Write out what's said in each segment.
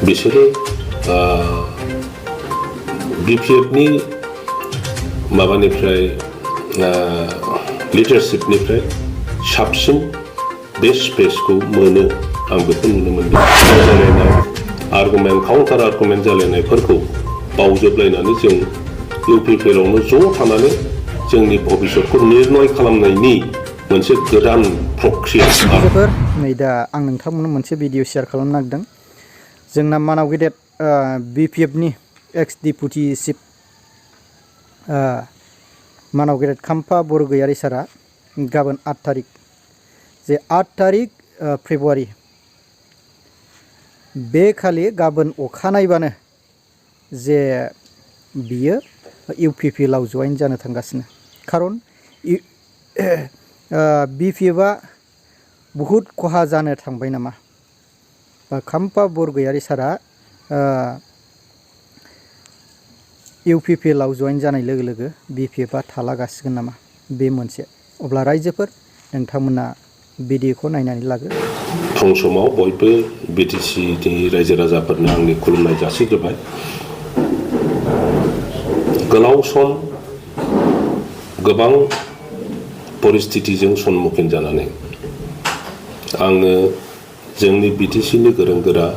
बिसोरो BPFनि माबानिफ्राय लिडारशिपनिफ्राय साबसिन बे स्पेसखौ मोनो आं बेखौ नुनो मोनदों। जालायनाय आर्गुमेन्ट काउन्टार आर्गुमेन्ट जालायनायफोरखौ बावजोबलायनानै जों UPPLआवनो ज' थानानै जोंनि भबिष्यतखौ निर्णय खालामनायनि मोनसे गोदान प्रक्रिया। नै दा आं नोंथांमोननो मोनसे भिडिअ शेयार खालामनो नागिरदों। जोंना मानाव गेदेर BPFनि एक्स डिपुटि चिफ मानाव गेदेर खाम्फा बरगयारि सारा गाबोन 8 तारिख जे 8 तारिख फेब्रुवारि बे खालि गाबोन अखानायबानो जे बियो UPPLआव जइन जानो थांगासिनो। खारन BPFआ बहुद खहा जानो थांबाय नामा, बा खाम्फा बरगयारि सारा UPPLआव जइन जानाय लोगो लोगो BPFआ थालागासिगोन नामा, बे मोनसे। अब्ला रायजोफोर नोंथांमोना भिडिअखौ नायनानै लागो। फुं समाव बयबो BTCनि रायजो राजाफोरनो आंनि खुलुमनाय जासिग्रोबाय। गोलाव सम गोबां परिस्थितिजों सन्मुखीन जानानै आङो जोंनि BTCनि गोरों गोरा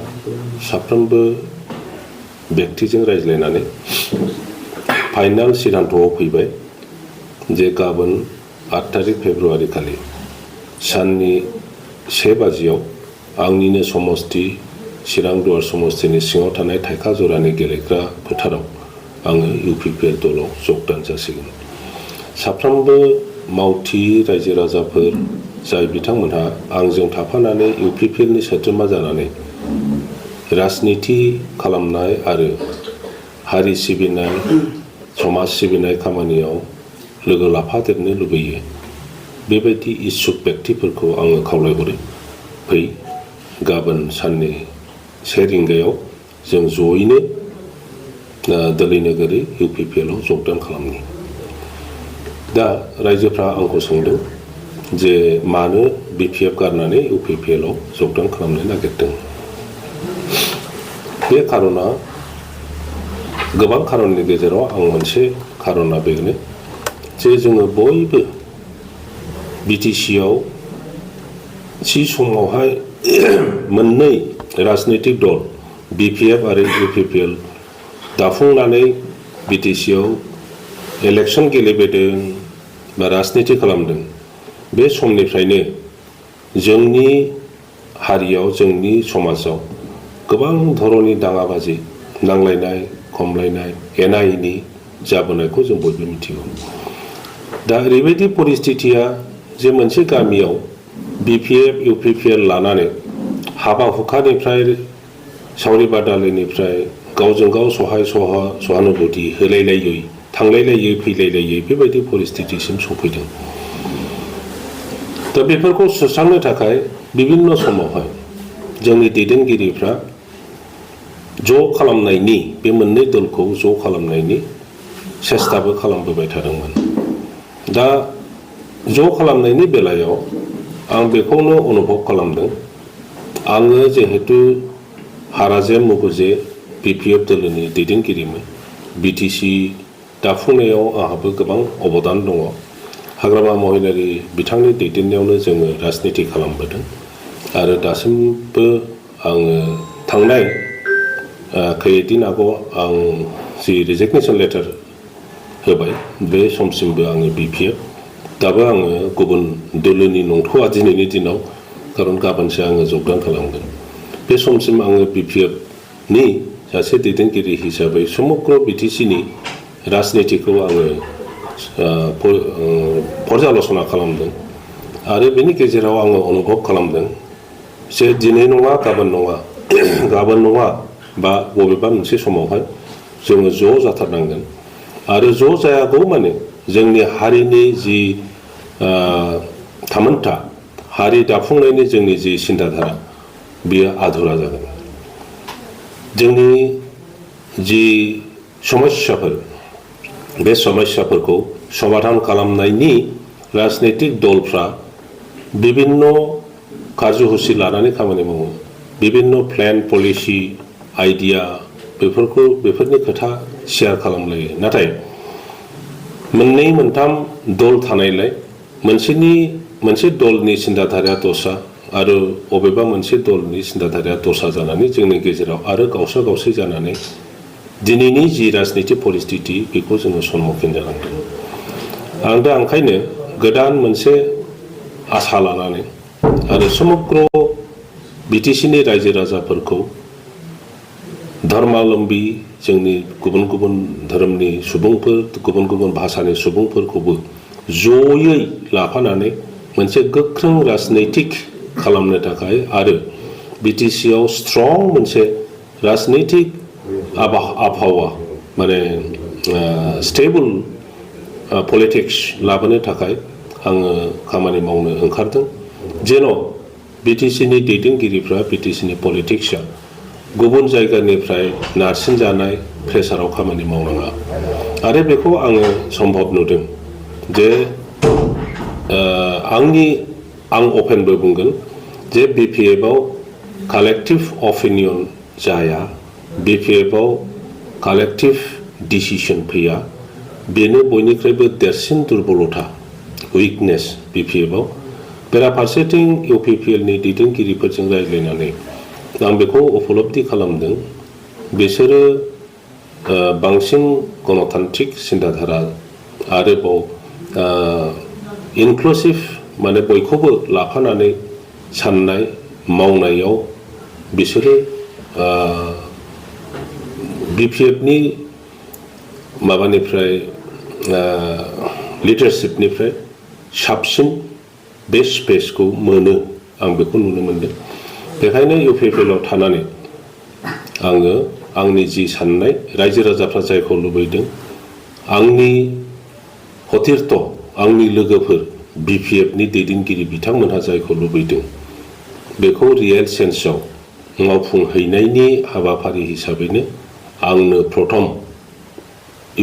साफ्रोमबो व्यक्तिजों रायज्लायनानै फाइनाल सिद्धान्तआव फैबाय जे गाबोन 8 तारिख फेब्रुवारि खालि साननि 1 बाजियाव आंनिनो समस्ति चिरां दुवार समस्तिनि सिङाव थानाय थाइखा जरानि गेलेग्रा फोथाराव आङो UPPL दलाव जगदान जासिगोन। साफ्रोमबो मावथि रायजो राजाफोर जाय बिथांमोनहा आंजों थाफानानै UPPLनि सोद्रोमा जानानै राजनिति खालामनाय आरो हारि सिबिनाय समाज सिबिनाय खामानियाव लोगो लाफादेरनो लुबैयो, बेबायदि इच्छुक व्यक्तिफोरखौ आङो खावलायहरो, फै गाबोन साननि 1 रिंगायाव जों जयैनो दोलै नोगोरै UPPLआव जगदान खालामनि। दा रायजोफ्रा आंखौ सोंदों जे मानो BPF गारनानै UPPLआव जगदान खालामनो नागिरदों। बे खारना गोबां खारननि गेजेराव आं मोनसे खारना बेनो जे जोङो बयबो BTCआव थि समावहाय मोननै राजनैतिक दल BPF आरो UPPL दाफुंनानै BTCआव इलेक्सन गेलेबोदों बा राजनिति खालामदों। बे समनिफ्रायनो जोंनि हारियाव जोंनि समाजाव गोबां धरननि दाङाबाजि नांलायनाय खमलायनाय एना एनि जाबोनायखौ जों बयबो मिथिगौ। दा ओरैबायदि परिस्थितिया जे मोनसे गामियाव BPF UPPL लानानै हाबा हुखानिफ्राय सावरि बादालिनिफ्राय गावजों गाव सहाय सहानुभूति होलायलायै थांलायलायै फैलायलायै बेबायदि परिस्थितिसिम सफैदों। दा बेफोरखौ सुस्रांनो थाखाय बिभिन्न समावहाय जोंनि दैदेनगिरिफ्रा ज' खालामनायनि बे मोननै दलखौ ज' खालामनायनि सेस्ताबो खालामबोबाय थादोंमोन। दा ज' खालामनायनि बेलायाव आं बेखौनो अनुभब खालामदों। आङो जिहेतु हाराजे मुगुजे BPF दोलोनि दैदेनगिरिमोन, BTC दाफुंनायाव आंहाबो गोबां अबदान दङ। हाग्रामा महिलारि बिथांनि दैदेननायावनो जोङो राजनिति खालामबोदों आरो दासिमबो आङो थांनाय खैदिन आगोलाव आं जि रिजिगनेसन लेटार होबाय बे समसिमबो आङो BPF, दाबो आङो गुबुन दोलोनि नंथ'आ दिनैनि दिनाव, खारन गाबोनसो आङो जगदान खालामगोन। बे समसिम आङो BPFनि सासे दैदेनगिरि हिसाबै समग्र BTCनि राजनितिखौ आङो पर्यालसना खालामदों आरो बेनि गेजेराव आङो अनुभब खालामदों जे दिनै नङा गाबोन नङा बा बबेबा मोनसे समावहाय जोङो ज' जाथारनांगोन आरो ज' जायागौ माने जोंनि हारिनि जि थामोनथा हारि दाफुंनायनि जोंनि जि सिन्ताधारा बेयो आधुरा जागोन। जोंनि जि समस्याफोर बे समस्याफोरखौ समाधान खालामनायनि राजनैतिक दलफ्रा बिभिन्न कार्यसुचि लानानै खामानि मावो, बिभिन्न प्लेन पलिसि आइडिया बेफोरनि खोथा शेयार खालामलायो नाथाय मोननै मोनथाम दल थानायलाय मोनसे दलनि सिन्ताधाराया दस्रा आरो अबेबा मोनसे दलनि सिन्ताधाराया दस्रा जानानै जोंनि गेजेराव आरो गावस्रा जानानै दिनैनि जि राजनिति परिस्थिति बेखौ जोङो सन्मुखीन जानांदों आं दा ओंखायनो गोदान मोनसे आसा लानानै आरो समग्र बिटिसिनि रायजो राजाफोरखौ धर्मावलम्बी जोंनि गुबुन गुबुन धोरोमनि सुबुंफोर गुबुन गुबुन भाषानि सुबुंफोरखौबो जयै लाफानानै मोनसे गोख्रों राजनैतिक खालामनो थाखाय आरो बिटिसिआव स्ट्रं मोनसे राजनैतिक आबहावा माने स्टेबल पलिटिक्स लाबोनो थाखाय आङो खामानि मावनो ओंखारदों जेन' बिटिसिनि दैदेनगिरिफ्रा बिटिसिनि पलिटिक्सआ गुबुन जायगानिफ्राय नारसिनजानाय प्रेसाराव खामानि मावनाङा आरो बेखौ आङो सम्भब नुदों जे आं अपेनबो बुंगोन जे बिपिएफआव कालेक्टिभ अपिनियन जाया बिपिएफआव कालेक्टिभ डिसिसन फैया बेनो बयनिख्रुइबो देरसिन दुर्बलता उइकनेस बिपिएफआव बेराफारसेथिं इउपिपिएलनि दैदेनगिरिफोरजों रायज्लायनानै आं बेखौ उपलब्धि खालामदों बिसोरो बांसिन गणतान्त्रिक सिन्ताधारा आरोबाव इनक्लुसिभ माने बयखौबो लाफानानै साननाय मावनायाव बिसोरो बिपिएफनि माबानिफ्राय लिडारशिपनिफ्राय साबसिन बे स्पेसखौ मोनो आं बेखौ नुनो मोनदों बेखायनो इउपिपिएलआव थानानै आङो आंनि जि साननाय रायजो राजाफ्रा जायखौ लुबैदों आंनि हथिरथ आंनि लोगोफोर बिपिएफनि दैदेनगिरि बिथांमोनहा जायखौ लुबैदों बेखौ रियेल सेन्सआव मावफुंहैनायनि हाबाफारि हिसाबैनो आंनो प्रथम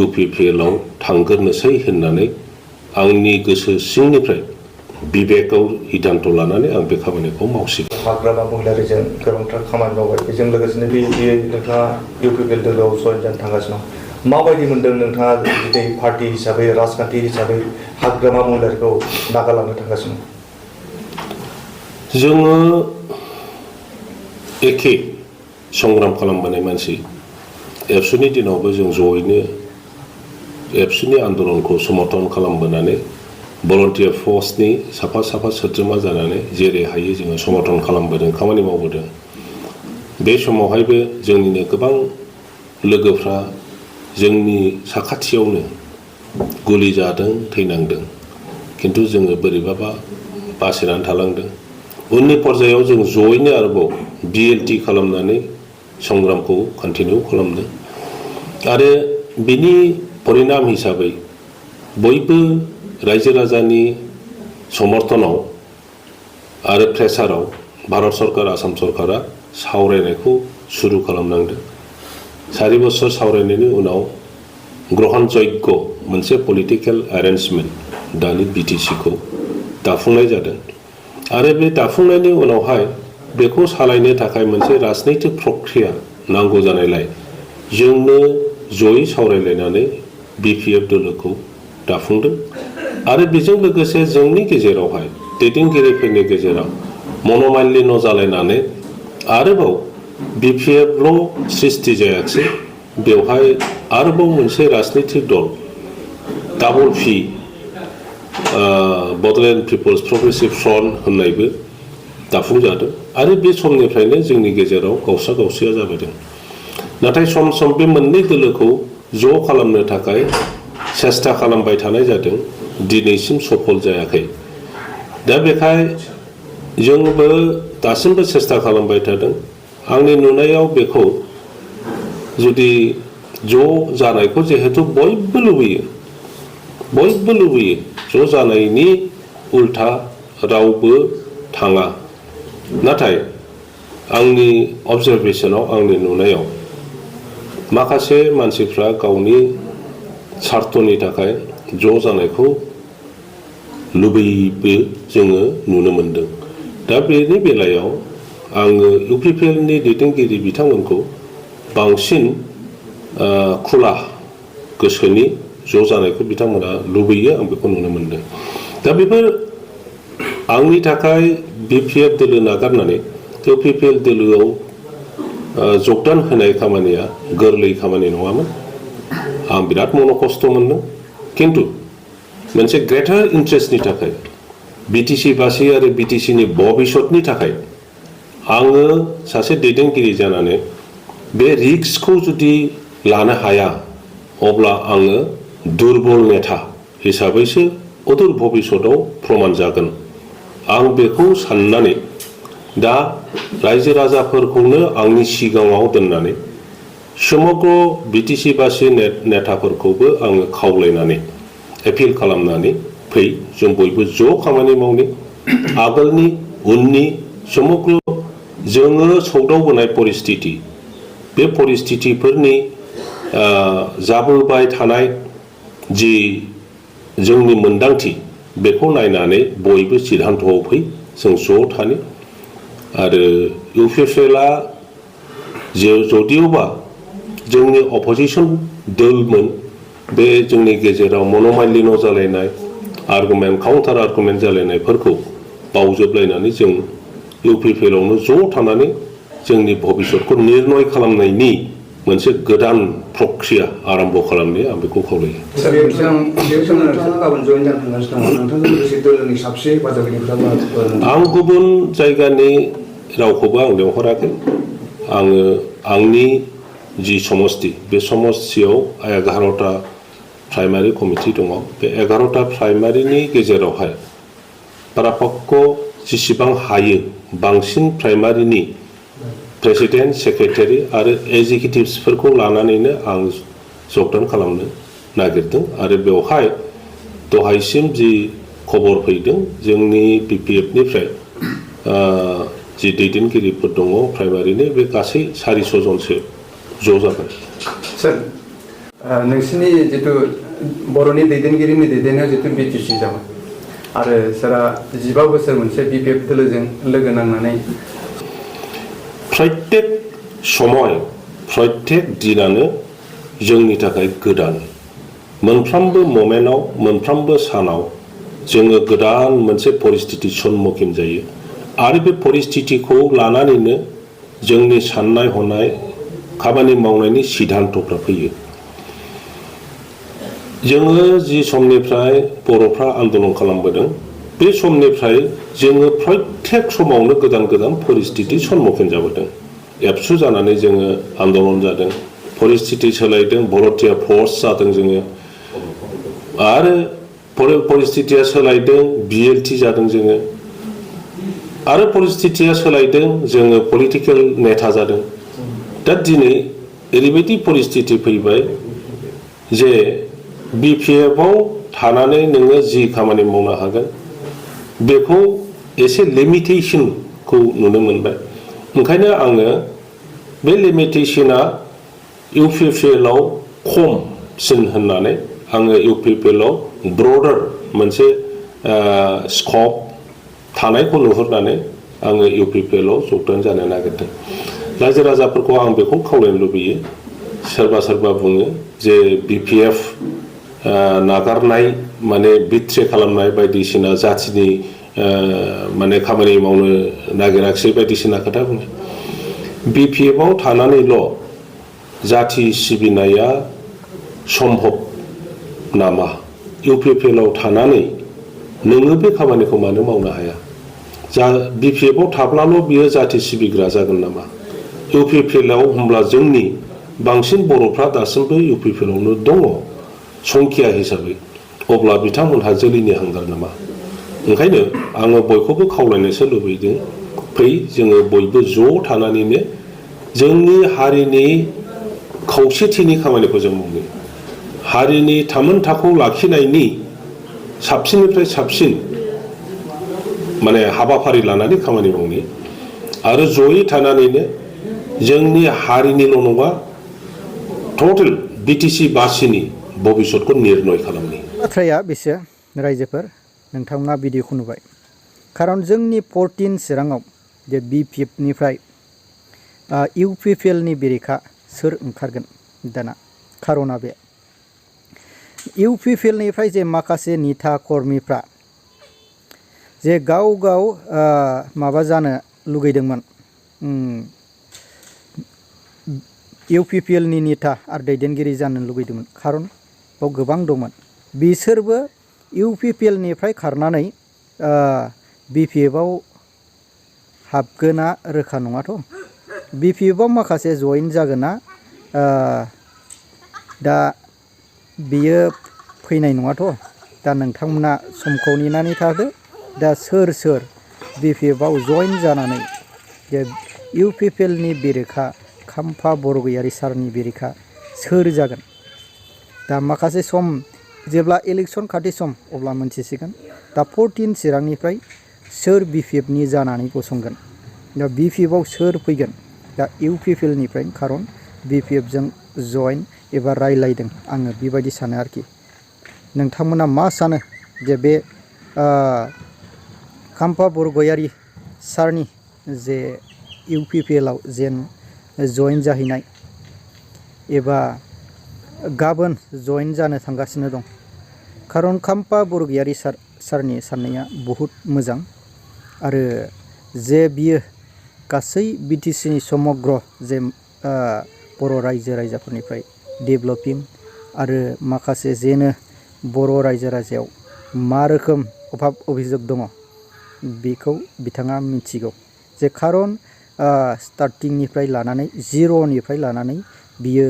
इउपिपिएलआव थांग्रोनोसै होननानै आंनि गोसो सिंनिफ्राय बिबेकआव हिदान्त लानानै आं बे खामानिखौ मावसिगोन हाग्रामा महिलारिजों गोबांथार खामानि मावबाय बेजों लोगोसेनो नोंथाङा इउपिपिएल दोलोआव जयेन जानो थांगासिनो दं माबायदि मोनदों नोंथाङा दिनै पार्टी हिसाबै राजखान्थि हिसाबै हाग्रामा महिलारिखौ नागारलांनो थांगासिनो जोङो एखे संग्राम खालामबोनाय मानसि एबसुनि दिनावबो जों जयैनो एबसुनि आन्दलनखौ समर्थन खालामबोनानै भलन्टियार फर्सनि साफा सोद्रोमा जानानै जेरै हायो जोङो समर्थन खालामबोदों खामानि मावबोदों बे समावहायबो जोंनिनो गोबां लोगोफ्रा जोंनि साखाथियावनो गुलि जादों थैनांदों किन्तु जोङो बोरैबाबा बासिनानै थालांदों उननि पर्यायाव जों जयैनो आरोबाव बिएलटि खालामनानै संग्रामखौ कन्टिनिउ खालामदों आरो बिनि परिणाम हिसाबै बयबो रायजो राजानि समर्थनाव आरो प्रेसाराव भारत सरकार आसाम सरकारा सावरायनायखौ सुरु खालामनांदों 4 बोसोर सावरायनायनि उनाव ग्रहणजग्य मोनसे पलिटिकेल एरेन्जमेन्ट दानि बिटिसिखौ दाफुंनाय जादों आरो बे दाफुंनायनि उनावहाय बेखौ सालायनो थाखाय मोनसे राजनैतिक प्रक्रिया नांगौ जानायलाय जोंनो जयै सावरायलायनानै बिपिएफ दोलोखौ दाफुंदों आरो बेजों लोगोसे जोंनि गेजेरावहाय दैदेनगिरिफोरनि गेजेराव मन'मालिन्य जालायनानै आरोबाव बिपिएफल' सृष्टि जायाखै बेवहाय आरोबाव मोनसे राजनैतिक दल double P Bodoland people's progressive front होननायबो दाफुंजादों आरो बे समनिफ्रायनो जोंनि गेजेराव गावस्रा जाबोदों नाथाय सम सम बे मोननै दोलोखौ ज' खालामनो थाखाय सेस्था खालामबाय थानाय जादों दिनैसिम सफल जायाखै दा बेखाय जोंबो दासिमबो सेस्था खालामबाय थादों आंनि नुनायाव बेखौ जुदि ज' जानायखौ जिहेतु बयबो लुबैयो ज' जानायनि उल्था रावबो थाङा नाथाय आंनि अबजारभेशनाव आंनि नुनायाव माखासे मानसिफ्रा गावनि स्वार्थनि थाखाय ज' जानायखौ लुबैयोबो जोङो नुनो मोनदों दा बेनि बेलायाव आङो इउपिपिएलनि दैदेनगिरि बिथांमोनखौ बांसिन खुला गोसोनि ज' जानायखौ बिथांमोना लुबैयो आं बेखौ नुनो मोनदों दा बेफोर आंनि थाखाय BPF दोलो नागारनानै UPPL दोलोआव जगदान होनाय खामानिया गोरलै खामानि नङामोन आं बिराद खस्थ' मोनदों किन्तु मोनसे ग्रेटार इन्ट्रेस्टनि थाखाय BTC बासि आरो BTC नि भबिष्यतनि थाखाय आङो सासे दैदेनगिरि जानानै बे रिस्कखौ जुदि लानो हाया अब्ला आङो दुर्बल नेता हिसाबैसो अदूर भबिष्यतआव प्रमान जागोन आं बेखौ साननानै दा रायजो राजाफोरखौनो आंनि सिगाङाव दोननानै समग्र BTC बासि नेताफोरखौबो आङो खावलायनानै एपिल खालामनानै फै जों बयबो ज' खामानि मावनि आगोलनि उननि समग्र जोङो सौदावबोनाय परिस्थिति बे परिस्थितिफोरनि जाबोबाय थानाय जि जोंनि मोन्दांथि बेखौ नायनानै बयबो सिद्धान्तआव फै जों ज' थानि आरो UPPLआ जदिउबा जोंनि अपोजिशन दलमोन बे जोंनि गेजेराव मन'मालिन्य जालायनाय आर्गुमेन्ट काउन्टार आर्गुमेन्ट जालायनायफोरखौ बावजोबलायनानै जों UPPLआवनो ज' थानानै जोंनि भबिष्यतखौ निर्णय खालामनायनि मोनसे गोदान प्रक्रिया आरम्भ खालामनाया आं बेखौ खावलायो आं गुबुन जायगानि रावखौबो आं लेंहराखै आङो आंनि जि समष्टि बे समष्टियाव 11टा प्राइमारि कमिटि दङ बे 11टा प्राइमारिनि गेजेरावहाय पारापक्ष जेसेबां हायो बांसिन प्राइमारिनि प्रेसिडेन्ट सेक्रेटारि आरो एग्जिकिउटिभ्सफोरखौ लानानैनो आं जगदान खालामनो नागिरदों आरो बेवहाय दहायसिम जि खबर फैदों जोंनि BPFनिफ्राय जि दैदेनगिरिफोर दङ प्राइमारिनि बे गासै 400 जनसो ज' जागोन सर नोंसिनि जितु बर'नि दैदेनगिरिनि दैदेननायाव जितु BTC जाबाय आरो सारा 15 बोसोर मोनसे BPF दोलोजों लोगो नांनानै प्रत्येक समय प्रत्येक दिनानो जोंनि थाखाय गोदान मोनफ्रोमबो मोमेन्टआव मोनफ्रोमबो सानाव जोङो गोदान मोनसे परिस्थिति सम्मुखीन जायो आरो बे परिस्थितिखौ लानानैनो जोंनि साननाय हनाय खामानि मावनायनि सिद्धान्तफ्रा फैयो जोङो जि समनिफ्राय बर'फ्रा आन्दोलन खालामबोदों बे समनिफ्राय जोङो प्रत्येक समावनो गोदान गोदान परिस्थिति सम्मुखीन जाबोदों एबसु जानानै जोङो आन्दोलन जादों परिस्थिति सोलायदों भलन्टियार फर्स जादों जोङो आरो परिस्थितिया सोलायदों BLT जादों जोङो आरो परिस्थितिया सोलायदों जोङो पलिटिकेल नेता जादों दा दिनै ओरैबायदि परिस्थिति फैबाय जे BPFआव थानानै नोङो जि खामानि मावनो हागोन बेखौ एसे लिमिटेशनखौ नुनो मोनबाय ओंखायनो आङो बे लिमिटेशना UPPLआव खमसिन होननानै आङो UPPLआव ब्रडार मोनसे स्कप थानायखौ नुहुरनानै आङो UPPLआव जगदान जानो नागिरदों रायजो राजाफोरखौ आं बेखौ खावलायनो लुबैयो सोरबा बुङो जे BPF नागारनाय माने बिट्रे खालामनाय बायदिसिना जातिनि माने खामानि मावनो नागिराखिसै बायदिसिना खोथा बुङो BPFआव थानानैल' जाति सिबिनाया सम्भब नामा UPPLआव थानानै नोङो बे खामानिखौ मानो मावनो हाया जा BPFआव थाब्लाल' बियो जाति सिबिग्रा जागोन नामा UPPLआव होमब्ला जोंनि बांसिन बर'फ्रा दासिमबो UPPLआवनो दङ संख्या हिसाबै अब्ला बिथांमोनहा जोलैनि हांगार नामा ओंखायनो आङो बयखौबो खावलायनोसो लुबैदों फै जोङो बयबो ज' थानानैनो जोंनि हारिनि खौसेथिनि खामानिखौ जों मावो हारिनि थामोनथाखौ लाखिनायनि साबसिननिफ्राय साबसिन माने हाबाफारि लानानै खामानि मावनि आरो जयै थानानैनो जोंनि हारिनिल' नङा टटेल BTC बासिनि भबिष्यतखौ निर्णय खालामनि बाथ्राया बेसो रायजोफोर नोंथांमोना भिडिअखौ नुबाय खारन जोंनि 14 चिराङाव जे BPFनिफ्राय UPPLनि बेरेखा सोर ओंखारगोन दाना खार'ना बे UPPL निफ्राय जे माखासे नेता कर्मीफ्रा जे गाव माबा जानो लुगैदोंमोन UPPL नि नेता आरो दैदेनगिरि जानो लुगैदोंमोन खारन बाव गोबां दंमोन बिसोरबो UPPL निफ्राय खारनानै BPF आव हाबगोना रोखा नङाथ' BPF आव माखासे जइन जागोना दा बियो फैनाय नङाथ' दा नोंथांमोना समखौ नेनानै थादो दा सोर BPF आव जइन जानानै जे UPPL नि बेरेखा खाम्फा बरगयारी सारनि बेरेखा सोर जागोन दा माखासे सम जेब्ला इलेक्शन खाथि सम अब्ला मोनथिसिगोन दा 14 चिरांनिफ्राय सोर BPF नि जानानै गसंगोन दा BPF आव सोर फैगोन दा UPPL निफ्राय खारन BPF जों जइन एबा रायलायदों आङो बेबायदि सानो आरोखि नोंथांमोना मा सानो जे बे खाम्फा बरगयारी सारनि जे UPPL आव जेन जइन जाहैनाय एबा गाबोन जइन जानो थांगासिनो दं खारन खाम्फा बरगयारी सारनि साननाया बहुत मोजां आरो जे बियो गासै BTC नि समग्र जे बर' रायजो राजाफोरनिफ्राय डेभेलपिं आरो माखासे जेनो बर' रायजो राजायाव मा रोखोम अभाब अभियोग दङ बेखौ बिथाङा मिथिगौ जे खारन स्टार्टिंनिफ्राय लानानै जिर'निफ्राय लानानै बियो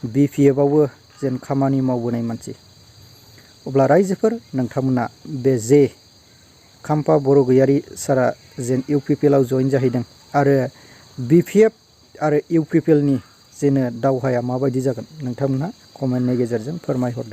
BPF आवबो जेन खामानि मावबोनाय मानसि अब्ला रायजोफोर नोंथांमोना बे जे खाम्फा बरगयारी सारा जेन UPPL आव जइन जाहैदों आरो BPF आरो UPPL नि जेनो दावहाया माबायदि जागोन नोंथांमोना कमेन्टनि गेजेरजों फोरमायहरदो।